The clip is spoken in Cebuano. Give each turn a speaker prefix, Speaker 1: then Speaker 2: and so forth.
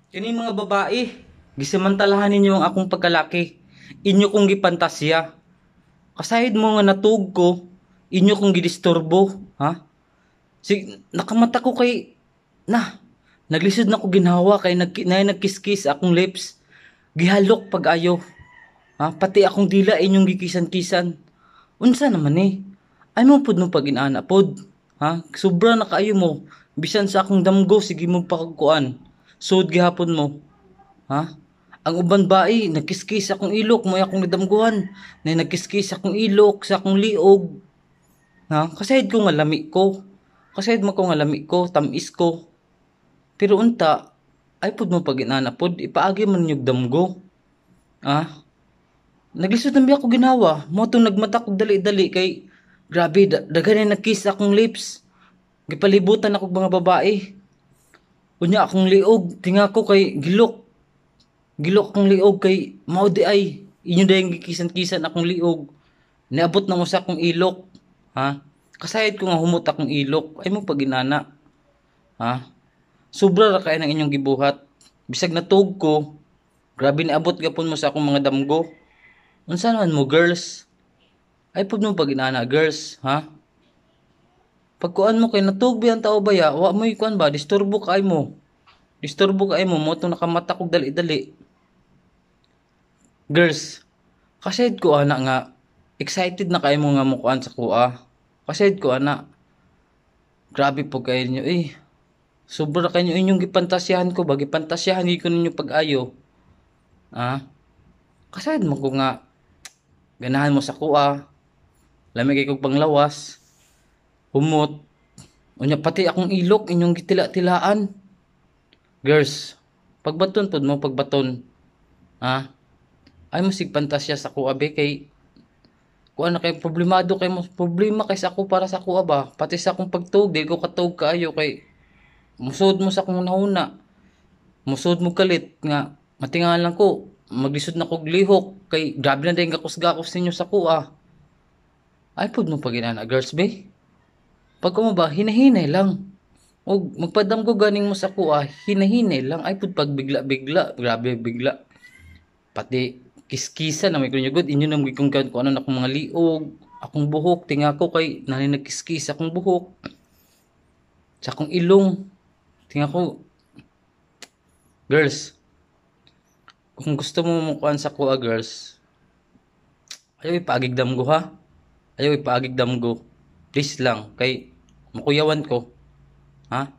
Speaker 1: Kini mga babae, gisamantalahan ninyo ang akong pagkalaki. Inyo kong gipantasya. Kasayod mo nga natug ko, inyo kong gidisturbo, ha? Si nakamata ko kay na naglisod na ko ginhawa kay na nagkiskis akong lips. Gihalok pag-ayo. Ha? Pati akong dila inyong gikisan-kisan. Unsa naman eh? Ay mo pud mo pag inana pod. Ha? Sobra na kaayo mo. Bisan sa akong damgo sige mo pagkuan. Sud gihapon mo. Ha? Ang uban bae nagkiskis akong ilok mo akong nadamguhan. Na nagkiskis akong ilok sa akong liog. Ha? Kasayod ko nga lami ko. Kasayod mo ko nga lami ko, tamis ko. Pero unta, ay pud mo pag inana pod, ipaagi man ninyog damgo. Ha? Naglisod na biya ko ginawa. Mo tong nagmata kog dali-dali kay grabe daghan na nagkiss akong lips. Gipalibutan ako mga babae. Unya akong liog, tinga ko kay gilok. Gilok akong liog kay mao di ay inyo dayang gikisan-kisan akong liog. Niabot na mo sa akong ilok. Ha? Kasayod ko nga humot akong ilok. Ay mo paginana. Ha? Sobra ra kay ng inyong gibuhat. Bisag natug ko, grabe niabot gapon mo sa akong mga damgo. Unsa naman mo, girls? Ay pud mo paginana, girls, ha? Pagkuan mo kay natug ang tao baya, wa mo kuan ba, disturbo kay mo. Disturbo kay mo mo tong nakamata kog dali-dali. Girls, kasayod ko ana nga excited na kay mo nga mukuan sa kuha. Kasayod ko ana. Grabe po kayo niyo eh. Sobra kayo inyong gipantasyahan ko ba, gipantasyahan ko ninyo pag-ayo. Ah? Kasayod mo ko nga ganahan mo sa kuha. Lami kay kog panglawas. Humot. Unya pati akong ilok inyong gitila-tilaan. Girls, pagbaton pod mo pagbaton. Ha? Ay mo sig pantasya sa kuha be kay kuha na kay problemado kay mo, problema kay sa ako para sa kuha ba, pati sa akong pagtuog di ko katuog kaayo kay musod mo sa akong nahuna, musod mo kalit nga matingalan lang ko, maglisod na kog lihok kay grabe na din gakos-gakos ninyo sa kuha. Ay pud mo pag inana, girls be. Pag mo ba hinahinay lang og magpadamgo ganing mo sa kuha, hinahinay lang, ay pud pag bigla-bigla, grabe bigla, pati kiskisan na may kunyo good inyo nang gikong kung ano na akong mga liog, akong buhok, tinga ko kay nani nagkiskis akong buhok sa akong ilong, tinga ko. Girls, kung gusto mo mukuan sa kuha, girls, ayaw ipaagig damgo, ha? Ayaw ipaagig damgo, please lang, kay makuyawan ko, ha?